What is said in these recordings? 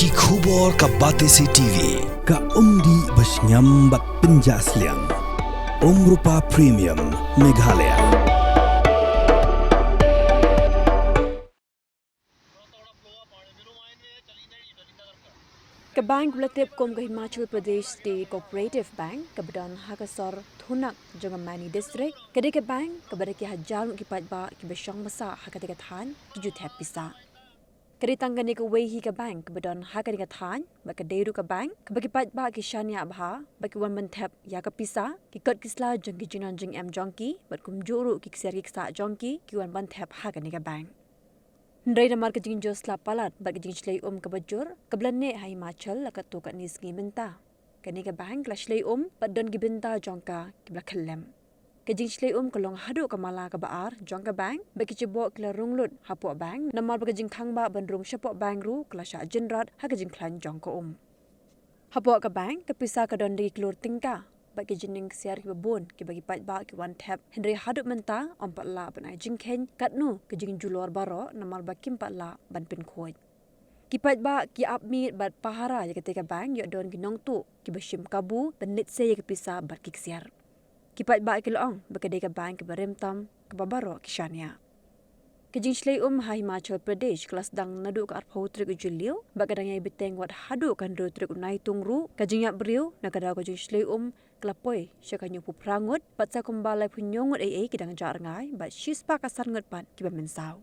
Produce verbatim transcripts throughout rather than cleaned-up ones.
Ki khubor ka Batesi T V, ka umdih ba shngiam bad pynjah sliang. Umrupa Premium, Meghalaya. Ka bank ba la tip kum ka Himachal Pradesh State Cooperative Bank, ka ba don ha ka sor Thunak jong ka Mani District, ka dei ka bank ka ba da ki hajar ngut ki paidbah ki ba shong ba sah ha kata ka thaiñ ki ju thep pisa. Ka dei tang kane kawei hi ka bank ka ba don ha kane ka thaiñ, bad ka dei ruh ka bank ka ba ki paidbah ki shaniah bha, bad ki wan ban thep ïa ka pisa, ki kot ki sla jong ki jingdon jingem jong ki, bad kumjuh ruh ki ksiar ki ksah jong ki, ki wan ban thep ha kane ka bank. Hynrei namar ka jingjur slap palat bad ka jingshlei um ka ba jur, ka ba la neh ha Himachal la katto katne sngi mynta, kane ka bank ka la shlei um bad don ki bynta jong ka ki ba la khyllem. Ka jingshlei um ka long haduh ka mala ka ba ar jong ka bank, bad ki jaboh ki la rung lut hapoh bank, namar ba ka jingkhangbah ban rung shapoh bank ruh ka la shah jynrat ha ka jingkhlaiñ jong ka um. Hapoh ka bank, ka pisa ka don da ki klur tyngka, bad ki jingning ksiar ki ba bun ki ba ki paidbah ki wan thep, hynrei haduh mynta ym pat lah ban ai jingkheiñ katno ka jingjulor baroh namar ba kim pat lah ban pynkhuid. Ki paidbah ki ap miet bad pahara ïa kata ka bank, ïoh don ki nongtuh ki ba shim kabu ban leit sei ïa ka pisa bad ki ksiar. Ki paidbah ki la ong ba ka dei ka bank ka ba rim tam, ka ba baroh ki shaniah. Ka jingshlei um ha Himachal Pradesh ka la sdang naduh ka arphew tarik u Jylliew, bad ka dang ïai bteng wat haduh ka hynriew tarik u Naitung ruh. Ka jingïap briew na ka daw ka jingshlei um ka la poi sha ka hynñiewphew phra ngut, bad sa kumba laiphew hynñiew ngut ei ei ki dang jah rngai, bad shispah ka san ngut pat ki ba mynsaw.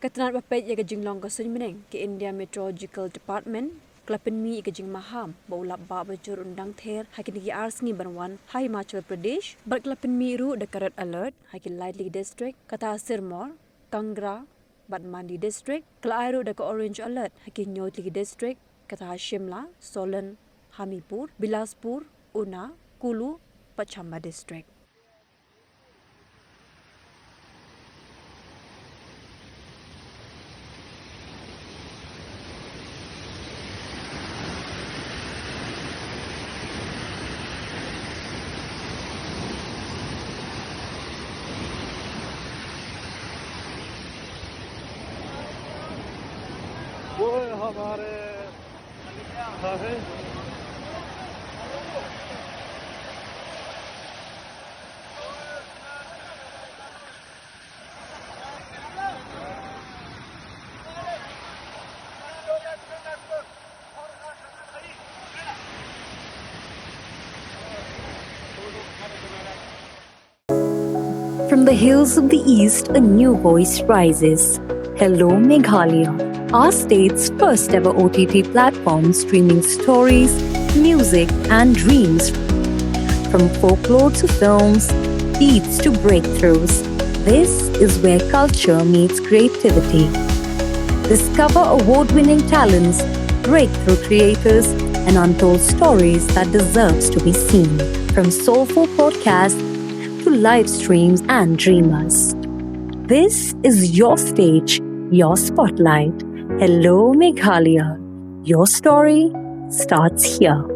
Ka tnat ba peit ïa ka jinglong ka suiñ bneng, ka India Meteorological Department, ka la pynmih ïa ka jingmaham ba u lap bah ba jur un dang ther ha kine ki ar sngi ban wan ha Himachal Pradesh, bad ka la pynmih ruh da ka red alert ha ki lai tylli ki district, kata ha Sirmaur, Kangra bad Mandi district. Ka la ai ruh da ka orange alert ha ki hynñiew tylli ki district, kata ha Shimla, Solan, Hamirpur, Bilaspur, Una, Kulu bad Chamba district. वो हमारे है। From the hills of the East, a new voice rises. Hello, Meghalaya, our state's first ever O T T platform streaming stories, music, and dreams. From folklore to films, beats to breakthroughs, this is where culture meets creativity. Discover award winning talents, breakthrough creators, and untold stories that deserves to be seen. From soulful podcasts to live streams and dreamers. This is your stage, your spotlight. Hello, Meghalaya. Your story starts here.